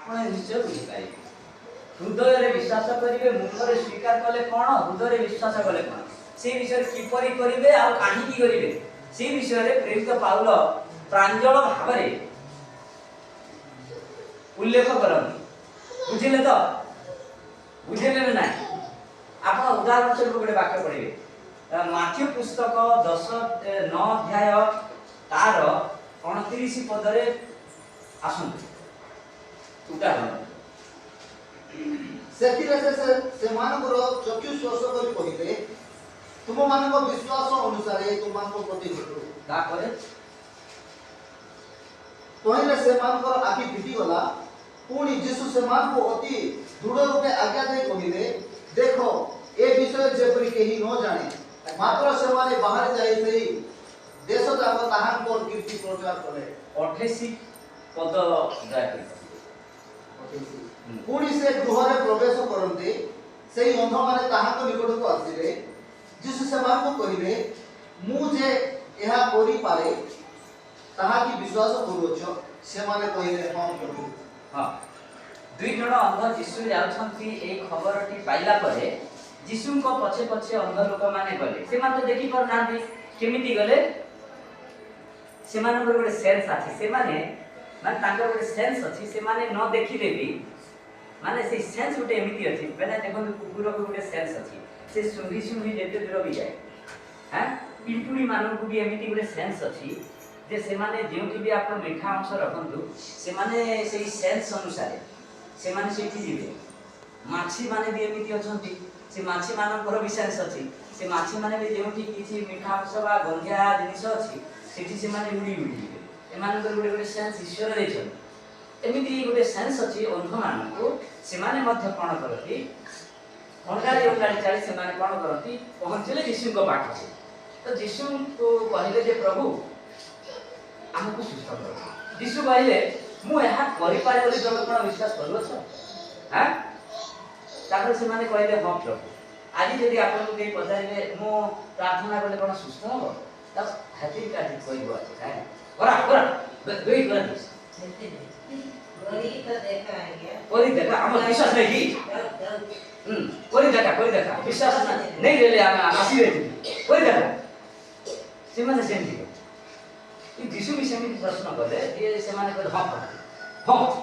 ଆପଣ ନିଶ୍ଚୟ ବୁଝିପାରିବେ। ହୃଦୟରେ ବିଶ୍ୱାସ କରିବେ, ମୁଖରେ ସ୍ୱୀକାର କଲେ କ'ଣ, ହୃଦୟରେ ବିଶ୍ୱାସ କଲେ କ'ଣ, ସେଇ ବିଷୟରେ କିପରି କରିବେ ଆଉ କାହିଁକି କରିବେ, ସେଇ ବିଷୟରେ ପ୍ରେରିତ ପାଉଲ ପ୍ରାଞ୍ଜଳ ଭାବରେ ଉଲ୍ଲେଖ କରନ୍ତି। ବୁଝିଲେ ତ? ବୁଝିଲେ ନା ନାହିଁ? ଆପଣ ଉଦାହରଣ ସ୍ୱରୂପ ଗୋଟେ ବାକ୍ୟ ପଢ଼ିବେ। ମାଥ୍ୟୁ ପୁସ୍ତକ 10 9 ଅଧ୍ୟାୟ ତାର 29 ପଦରେ ଆସନ୍ତୁ ଉଦାହରଣ। ସେଥିରେ ସେ ସେମାନଙ୍କର ଚକ୍ଷୁ ସ୍ପର୍ଶ କରି କହିଲେ, ତୁମମାନଙ୍କ ବିଶ୍ୱାସ ଅନୁସାରେ ତୁମମାନଙ୍କ ପ୍ରତି ଘଟୁ। ତାପରେ? ତହିଁରେ ସେମାନଙ୍କର ଆଖି ଫିଟିଗଲା। ପୁଣି ଯୀଶୁ ସେମାନଙ୍କୁ ଅତି ଦୃଢ଼ ରୂପେ ଆଜ୍ଞା ଦେଇ କହିଲେ, ଦେଖ, ଏ ବିଷୟ ଯେପରି କେହି ନ ଜାଣେ। ମାତ୍ର ସେମାନେ ବାହାରେ ଯାଇ ସେହି ଦେଶ ଯାକ ତାହାଙ୍କ କୀର୍ତ୍ତି ପ୍ରଚାର କଲେ। 28 ପଦ ଦୟାକରି। ପୁଣି ସେ ଗୃହରେ ପ୍ରବେଶ କରନ୍ତେ ସେହି ଅନ୍ଧମାନେ ତାହାଙ୍କ ନିକଟକୁ ଆସିଲେ। ଯୀଶୁ ସେମାନଙ୍କୁ କହିଲେ, ମୁଁ ଯେ ଏହା କରିପାରେ, ତାହା କି ବିଶ୍ୱାସ କରୁଅଛ? ସେମାନେ କହିଲେ, ହଁ ପ୍ରଭୁ। ହଁ, ଦୁଇ ଜଣ ଅନ୍ଧ ଯୀଶୁ ଯାଉଛନ୍ତି, ଏଇ ଖବରଟି ପାଇଲା ପରେ ଯୀଶୁଙ୍କ ପଛେ ପଛେ ଅନ୍ଧ ଲୋକମାନେ ଗଲେ। ସେମାନେ ତ ଦେଖି ପାରୁନାହାନ୍ତି, କେମିତି ଗଲେ? ସେମାନଙ୍କର ଗୋଟେ ସେନ୍ସ ଅଛି। ସେମାନେ ମାନେ ତାଙ୍କର ଗୋଟେ ସେନ୍ସ ଅଛି। ସେମାନେ ନ ଦେଖିଲେ ବି ମାନେ ସେଇ ସେନ୍ସ ଗୋଟେ ଏମିତି ଅଛି। ମାନେ ଦେଖନ୍ତୁ, କୁକୁରକୁ ଗୋଟେ ସେନ୍ସ ଅଛି, ସେ ଶୁଙ୍ଘି ଶୁଙ୍ଘି ଯେତେ ଦୂର ବି ଯାଏ। ହାଁ, ପିମ୍ପୁଡ଼ି ମାନଙ୍କୁ ବି ଏମିତି ଗୋଟେ ସେନ୍ସ ଅଛି ଯେ ସେମାନେ ଯେଉଁଠି ବି ଆପଣ ମିଠା ଅଂଶ ରଖନ୍ତୁ, ସେମାନେ ସେଇ ସେନ୍ସ ଅନୁସାରେ ସେମାନେ ସେଇଠି ଯିବେ। ମାଛି ମାନେ ବି ଏମିତି ଅଛନ୍ତି। ସେ ମାଛି ମାନଙ୍କର ବି ସେନ୍ସ ଅଛି। ସେ ମାଛି ମାନେ ବି ଯେଉଁଠି କିଛି ମିଠା ଅଂଶ ବା ଗନ୍ଧିଆ ଜିନିଷ ଅଛି, ସେଠି ସେମାନେ ଉଡ଼ି ଉଡ଼ି ଯିବେ। ଏମାନଙ୍କର ଗୋଟେ ଗୋଟେ ସେନ୍ସ ଈଶ୍ୱର ଦେଇଛନ୍ତି। ଏମିତି ଗୋଟେ ସେନ୍ସ ଅଛି ଅନ୍ଧମାନଙ୍କୁ। ସେମାନେ ମଧ୍ୟ କ'ଣ କରନ୍ତି? ଅଣ୍ଡାଳି ଅଣ୍ଡାଳି ଚାଲି ସେମାନେ କ'ଣ କରନ୍ତି? ପହଞ୍ଚିଲେ ଯୀଶୁଙ୍କ ପାଖକୁ। ତ ଯୀଶୁଙ୍କୁ କହିଲେ ଯେ ପ୍ରଭୁ, ଆମକୁ ସୁସ୍ଥ କର। ଯୀଶୁ କହିଲେ, ମୁଁ ଏହା କରିପାରେ ବୋଲି ତମେ କ'ଣ ବିଶ୍ୱାସ କରୁଅଛ? ହାଁ, ତାପରେ ସେମାନେ କହିଲେ, ହଁ ପ୍ରଭୁ। ଆଜି ଯଦି ଆପଣଙ୍କୁ କେହି ପଚାରିବେ, ମୁଁ ପ୍ରାର୍ଥନା କଲେ କ'ଣ ସୁସ୍ଥ ହବ? ତ ହାତୀ କାଟି କହିବ ଅଛି କାଇଁ କରା କରା ଦୁଇ କରା। କରି ତ ଦେଖା ଆଜ୍ଞା। କରି ଦେଖା, ଆମର ବିଶ୍ୱାସ ନାହିଁ କି? କରି ଦେଖା, କରି ଦେଖା। ବିଶ୍ୱାସ ନେଇ ଦେଲେ ଆମେ ଆସିବେ, କରି ଦେଖା। ସେମାନେ ସେମିତି ଯୀଶୁ ବି ସେମିତି ପ୍ରଶ୍ନ କଲେ ଯେ ସେମାନେ କହିଲେ, ହଁ ହଁ।